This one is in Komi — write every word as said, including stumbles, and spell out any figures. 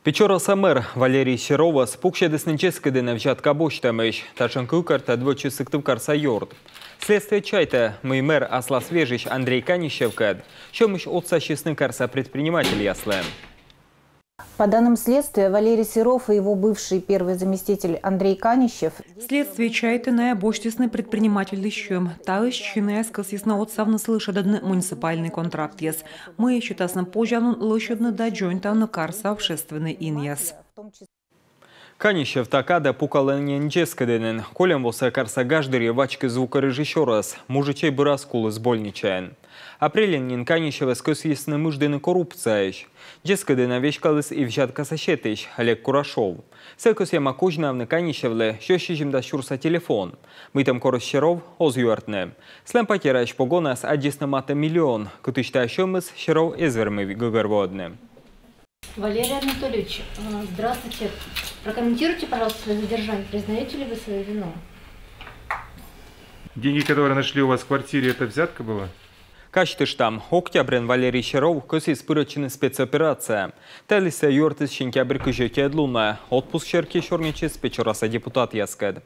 Печораса мэр Валерий Серовӧс пуксьӧдісны дзескыдінӧ взятка босьтӧмысь. Татшӧм кывкӧртӧд вӧчис Сыктывкарса ёрт. Следствие чайтӧ, мый мэр аслас вежысь Андрей Канищевкӧд сьӧмысь отсасисны карса предпринимательяслы. По данным следствия, Валерий Серов и его бывший первый заместитель Андрей Канищев... Следствие чайтӧ, найӧ босьтісны предпринимательлысь сьӧм. Таысь чинаяс кӧсйисны отсавны сылы шедӧдны муниципальнӧй контрактъяс, мый сетасны позянлун лӧсьӧдны да дзоньтавны карса общественнӧй инъяс. Канищев та кадӧ пукалӧ нин дзескыдінын. Кольӧм восӧ карса гаж дырйи вачкис звукорежиссёрӧс. Мужичӧй бӧрас куліс больничаын. Апрельын нин Канищевӧс кӧсйисны мыждыны коррупцияысь. Дзескыдінӧ веськаліс и взяткасӧ сетысь Олег Курашов. Сійӧ кӧсйӧма козьнавны Канищевлы сё сизимдас сюрса телефон, мыйтӧм корис Серов, оз юӧртны. Сылӧн патераысь погонас аддзисны матӧ миллион, кытысь та сьӧмыс Серов эз вермы гӧгӧрвоӧдны. Валерий Анатольевич, э, здравствуйте. Прокомментируйте, пожалуйста, свое задержание. Признаете ли вы свою вину? Деньги, которые нашли у вас в квартире, это взятка была? Казьтыштам, октябрын Валерий Серов кӧсйис пырӧдчыны спецоперацияӧ. Тайӧ листсӧ юӧртіс сентябрь кызь ӧтиӧд лунӧ. Отпуск серти сёрнитчис Печораса депутатъяскӧд.